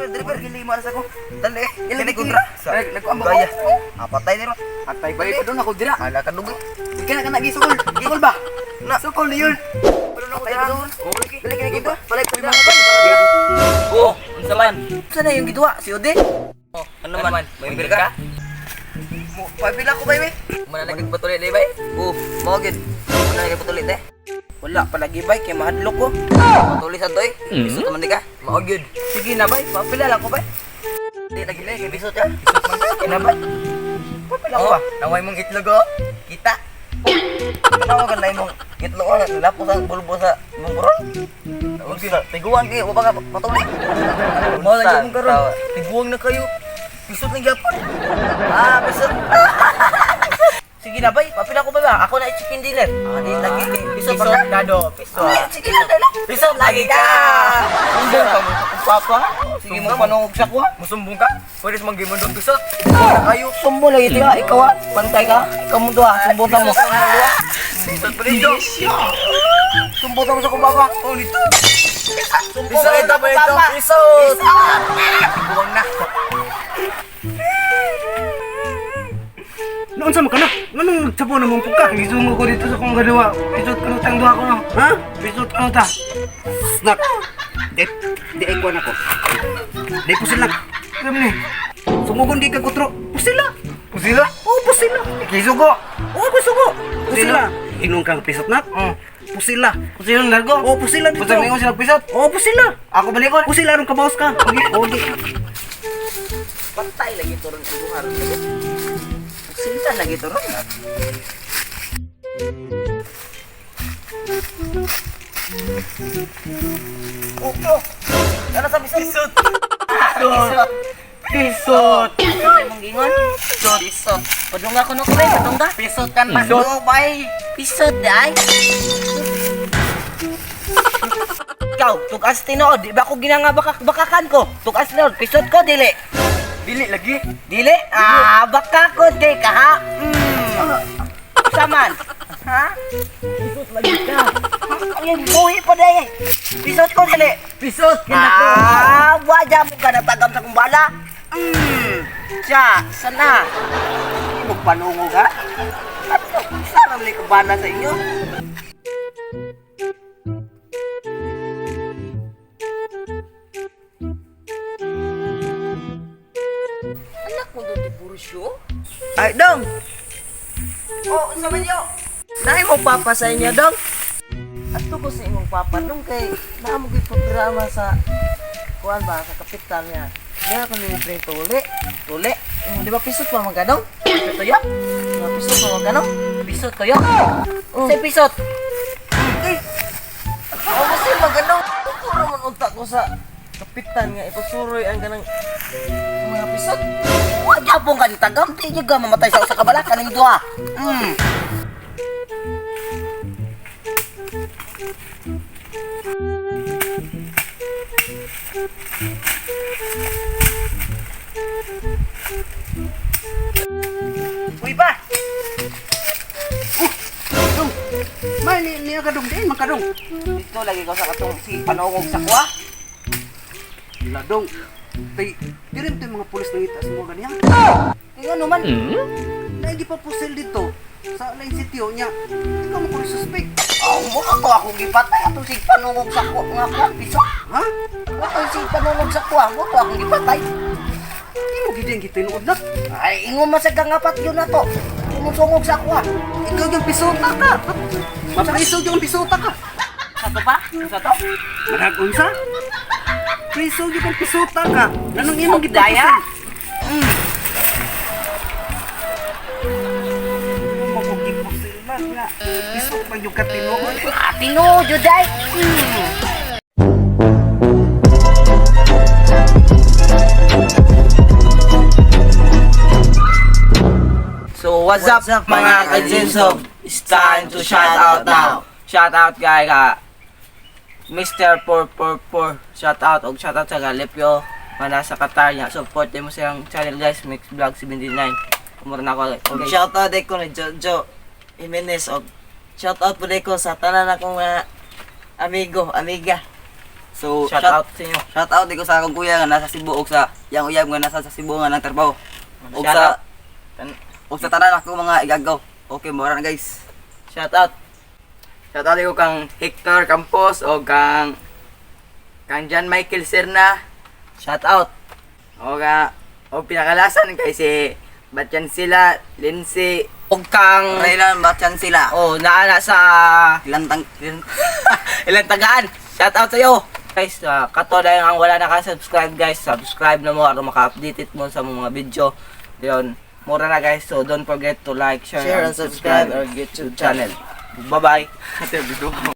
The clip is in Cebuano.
Driver, gili mo sa ko. Dali, kini kontra. Gaya. Apatay niro. Atay ba pa doon ako dira. Ala ka dugi. Di ka na kana gisukol. Gisukol ba? Na. Sukol ni yun. Patay na doon. Dali kini kontra. Palay pa Mga bay. Oh, unsa man? Sana yung gidwa si Ode? Oh, ano man? May bir ka? Mo, pabila ko bay, Manalagag pa tuloy bay. Oh, mao gid. Manalagag patuloy te. Wala palagi bay kay mahadlok ko. Patuloy sa toy. Bisot man di ka. Mao gyud. Sige na bay, papila lang ko bay. Di lagi na kay bisot ka. Sige na bay. Papila ko Oh, ba? naway mong itlog oh. Kita. Tanaw ka na imong itlog oh, lapos ang bulbo sa imong burol. Unsa? Tiguan kay wa pa ka patuloy. Mao lang yung karon. Tiguang na kayo. Pisot lang gyapon. Ah, bisot. Sige na bay, papila ko bay ba? Ako na chicken dinner. Ah, di lagi kay bisot pa Pisot ka. dado, pisot. Ah, sige lang, dali. Bisot lagi ka. Sumbong ka mo sa kong papa. Sige mo panungog sa kuha. Musumbong ka? Pwede sa manggimon doon pisot. Tiguang na kayo. Sumbong lagi tingga ikaw ah. Pantay ka. Ikaw mo duha, sumbong ta mo. Pisot pa rin dito. Sumbong ta mo sa kong papa. Oh, nito. Sumbong Pisot ta ito mo pa sa ito. kong papa. Pisot. Tiguang na. Noon sa ka na? Nganong nagsapo na mong pugka? Gisungo ko dito sa kong gadawa. Pisot ko tang duha ko no. Ha? Pisot ko ta. Snack. Di, di ay kuwan ako. Di pusil lang. Alam ni. Sumugon di ka kutro. Pusila. Pusila? Oo, pusila. Kisugo. Oo, pusugo. Pusila. Inong kang pisot na? Oh. Pusila. Pusila ng largo. Oo, pusila dito. Basta mingon sila pisot. Oo, pusila. Ako balikon. Pusila aron kabawas ka. Okay. Okay. Pantay lagi turun ang duha ron. Sila lagi turun. Oh, oh. Ano sa bisot? Pisot. Bisot. Pisot. Pisot imong gingon. Pisot. Pisot. Padunga ko no ko bay, padungga. Pisot kan Pisot. bay. Pisot di ay. Ikaw, tugas tinuod, di ba ko ginanga baka bakakan ko? Tugas tinuod, pisot ko dili. Dili lagi. Dili? Ah, baka ko di ka ha? Saman. Ha? Pisot lagi ka. Ang buhi pa day. Pisot ko dili. Pisot. Kinako. Ah, wala mo ka natagam sa kumbala. Siya, sana. Hindi mo panungog ha? Ano? Sana may kubala sa inyo. Anak mo doon, Tiburcio? Ay, dong. Oh, unsa man yo? Naay mo papa sa inyo, dong. Ato ko sa imong papa dong kay naa mo gyud programa sa kuan ba sa kapitan niya. Diya ko ni libreng tuli. Tuli. Di ba pisot pa man ka dong? Pisot tuyo? Di ba pisot pa man ka dong? Pisot tuyo? Sa pisot. Kay ako kasi magandang puro man unta ko sa kapitan nga ipasuroy ang kanang mga pisot. Wa gyapon ka ni tagam, di gyud ka mamatay sa usa ka bala kaning duha. Uy ba? Dong. May ni niya ka dong. Diin man ka dong. Dito lagi ko sa katong si panungog sa kuha. Ladong. Tay, di rin to yung mga pulis nangita sa mga ganiya. Kaya ano man? Naigi pa pusil dito. Sa lain sitio niya. Di ka mo ko suspect. Oh, mo to ako gipatay atong sig panungog sa kuha nga kuha pisot. Ha? Mo to sig panungog sa kuha, mo to akong gipatay. Di mo gid ang gitinuod na. Ay, ingon man sa gangapat yun na to. Tumusungog sa kuha. Ikaw yung pisota ka. Mapriso yung pisota ka. Sa to pa? Sa to? Manag unsa? Priso yung pisota ka. Anong imong Daya? gipapusil? Magugipusil na nga. Pisot man yung katinuod. Ah, tinuod yun, day. So what's up, mga ka-Jinsob? It's time to shout out now. Shout out kay ka Mr. 444. Shout out og shout out sa Galepyo nga nasa Qatar niya. Support mo siyang channel guys, Mix Vlog 79. Kumura na ako. Okay. Shout out ko ni Jojo. Jimenez og shout out pud ko sa tanan akong mga amigo, amiga. So, Shout out sa inyo. Shout out ko sa akong kuya nga nasa Cebu og sa yang uyab nga nasa sa Cebu nga nagtrabaho. Og Shout sa out. og sa tanan ako mga igagaw. Okay, mora na, guys. Shout out. Shout out ko kang Hector Campos o kang John Michael Serna. Shout out. O ka o pinakalasan kay si Batyan sila, Lindsay, Og kang Raylan Batyan sila. Oh, naa na sa Lantang ilang tagaan. Shout out sa iyo. Guys, kato na yung ang wala naka-subscribe, guys, subscribe na mo aron maka-update mo sa mga video. Yun. Mura na, guys. So don't forget to like, share, Share and subscribe our YouTube channel. Bye-bye. Ate, bido.